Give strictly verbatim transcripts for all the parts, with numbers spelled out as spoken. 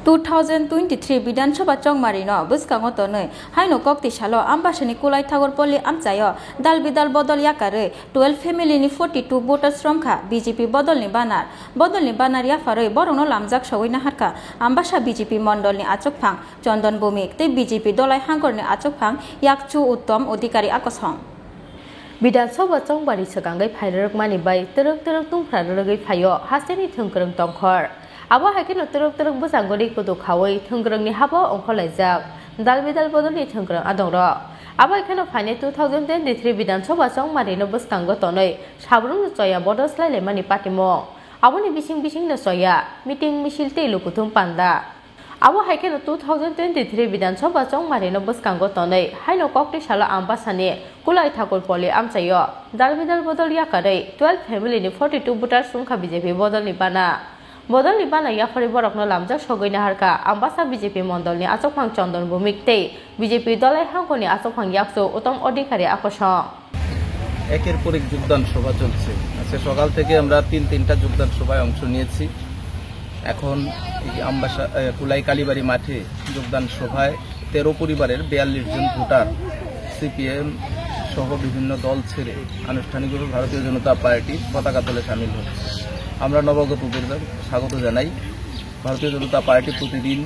Two thousand twenty-three Bidhan Sabha chongmarino bwskango tonwi haino kokti salo Ambasani Kulai Thakur Pally amchaio dal bidal bodol yakarwi twelve family ni forty two voters romkha B J P bodolni banner. Bodolni banner yapharwi borokno lamjak sogwi naharkha Ambasa B J P mondolni achukphang Chondon Bhumik tei B J P Dolai Hangkorni achukphang Yakchu Uttom Odhikari akosong. Bidhan Sabha chongmari swkangwi phairwrwkmani bai twrwk twrwk tungphra rwrwgwi phaio hasteni thwngkwrwng tongkhor. Abo hai kheno twrwk twrwk bwskango ri kutuk khaui thwngkwrwngni habo ongkhorlaijak dal bidal bodolni thwngkwrwng adongrok. Abo hai kheno phainai two thousand twenty-three Bidhan Sabha chongmarino bwskango tonwi sabrumno choya bodol swlailaimani patimung. Aboni bising bisingno choya, meeting, misil tei lukuthum panda. Abo hai kheno two thousand twenty-three Bidhan Sabha chongmarino bwskango tonwi haino kokti salo Ambasani Kulai Thakur Pally amchaio dal bidal bodol yakarwi twelve family ni forty two voters romkha B J P bodolni bana. Bodolni bana yapharwi borokno lamjak sogwi naharkha Ambasa B J P mondolni achukphang Chondon Bhumik tei B J P Dolai Hangkorni achukphang Yakchu Uttom Odhikari akosong. একের পর এক যোগদান সভা চলছে। আজকে সকাল থেকে আমরা তিন তিনটা যোগদান সভায় অংশ নিয়েছি। এখন এই আমবাসা, এ, কুলাই কালীবাড়ি মাঠে যোগদান সভায় তেরো পরিবারের বিয়াল্লিশ জন ভোটার সিপিএম সহ বিভিন্ন দল ছেড়ে আনুষ্ঠানিকভাবে ভারতীয় জনতা পার্টির পতাকা তলে সামিল হচ্ছে। আমরা নবাগতদের স্বাগত জানাই। ভারতীয় জনতা পার্টি প্রতিদিন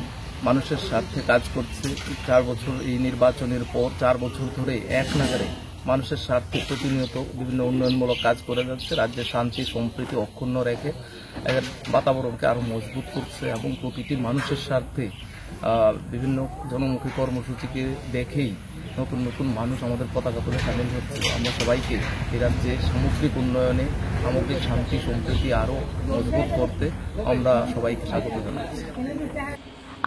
মানুষের স্বার্থে কাজ করছে। চার বছর এই নির্বাচনের পর চার বছর ধরে এক নাগাড়ে মানুষের স্বার্থে প্রতিনিয়ত বিভিন্ন উন্নয়নমূলক কাজ করে যাচ্ছে। রাজ্যে শান্তি সম্প্রীতি অক্ষুণ্ণ রেখে এর বাতাবরণকে আরো মজবুত করছে এবং প্রতিটি মানুষের স্বার্থে, আহ, বিভিন্ন জনমুখী কর্মসূচিকে দেখেই নতুন নতুন মানুষ আমাদের পতাকা তুলে সামিল হচ্ছে। আমরা সবাইকে এই রাজ্যে সামগ্রিক উন্নয়নে, সামগ্রিক শান্তি সম্প্রীতি আরো মজবুত করতে আমরা সবাইকে স্বাগত জানাচ্ছি।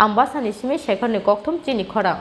Ambasani simi Shekharni kokthum chini khorang.